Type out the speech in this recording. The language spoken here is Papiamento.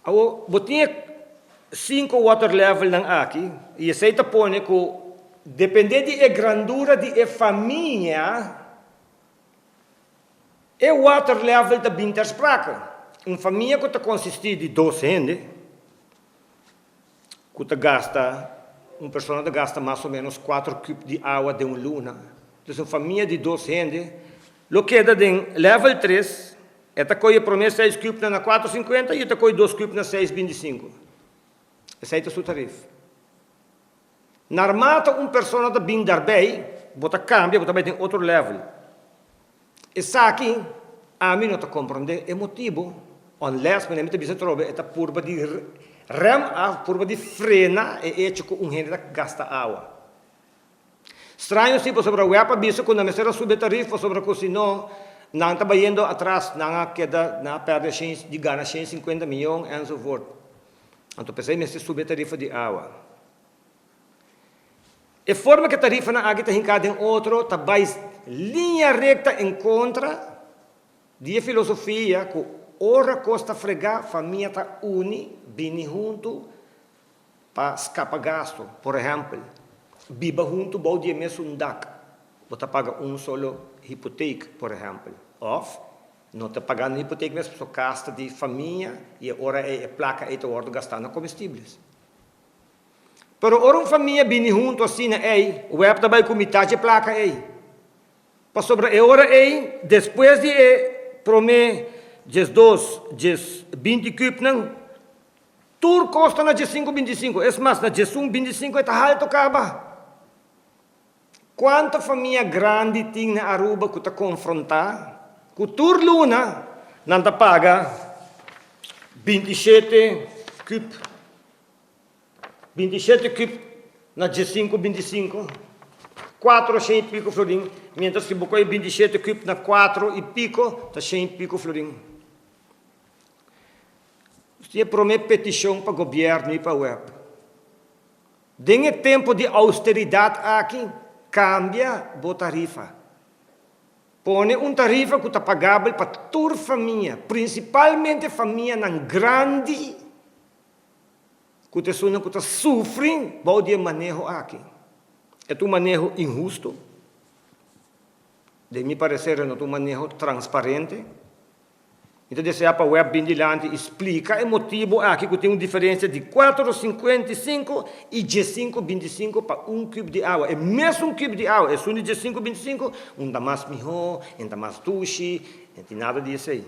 Awor, bo tin e cinco water levelnan aki y esey ta pone cu depende di e grandura di e famia, e water level ta bin ter sprake. Un famia cu ta consisti di dos hende cu ta gasta, un persona ta gasta mas o menos cuatro cub di awa den un luna. Entonces un famia di dos hende lo keda den level tres. E ta kohe e promé seis kùpnan na kuatro sinkuenta i e ta kohe dos kùp na seis bintisinku. Esei ta su tarif. Narmata un persona ta bin darbei, bo ta kambia, bo ta bai den otro level. Esaki ami no ta komprondé e motibu, unless, manera mi ta bisa atrobe, e ta purba di rèm af, purba di frena e echo ku un hende ta gasta awa. Straño si, pasobra web a bisa ku nan mester a subi e tarif pasobra ku si no nan ta bayendo atras, nan a keda, nan a pèrdè shen, di gana 150 miyon enzovoort. Anto p'esei mester subi e tarifa di awa. E forma ku e tarifanan aki ta hinká den otro ta bai liña rekta en kontra di e filosofia ku ora kos ta fregá famia ta uni, bini huntu Pa skapa gastu, por ehèmpel, biba huntu bou di e mesun dak, bo ta paga un solo hipotek, por ehèmpel. Òf, no ta pagando hipotek mes pasobra kas ta di famia i e ora ei e plaka ei ta wòrdu gastá na komestibles. Pero ora un famia bini huntu asina ei, wèp ta bai ku mitá dje plaka ei. Pasobra e ora ei, despues di e promé 12, 20 kùpnan, Tur kos ta na 15 25, es mas, na 11 25 e ta halto kaba. Kuantu famia grandi tin na Aruba ku ta konfrontá ku tur luna nan ta paga 27 kub, 27 kub na 15 25, kuatro shen i piko florin, mientras ku bo kohe 27 kub na kuatro i piko ta shen i piko florin. Nos tin e promé petishon pa gobièrnu i pa web. Den e tempu di ousteridat aki, kambia bo tarifa. Pone un tarifa ku ta pagabel pa tur famia, prinsipalmente famianan grandi ku ta esunnan ku ta sufri bou di e maneho aki. E ta un maneho inhustu. Den mi pareser e no ta un maneho transparente. Mi ta desea pa web bin dilanti i splika e motibu aki ku tin un diferensia di 4,55 i 15,25 pa un kub di awa. E mesun kub di awa, esun di 15,25, un ta mas mihó, en ta mas dushi, en tin nada di esei.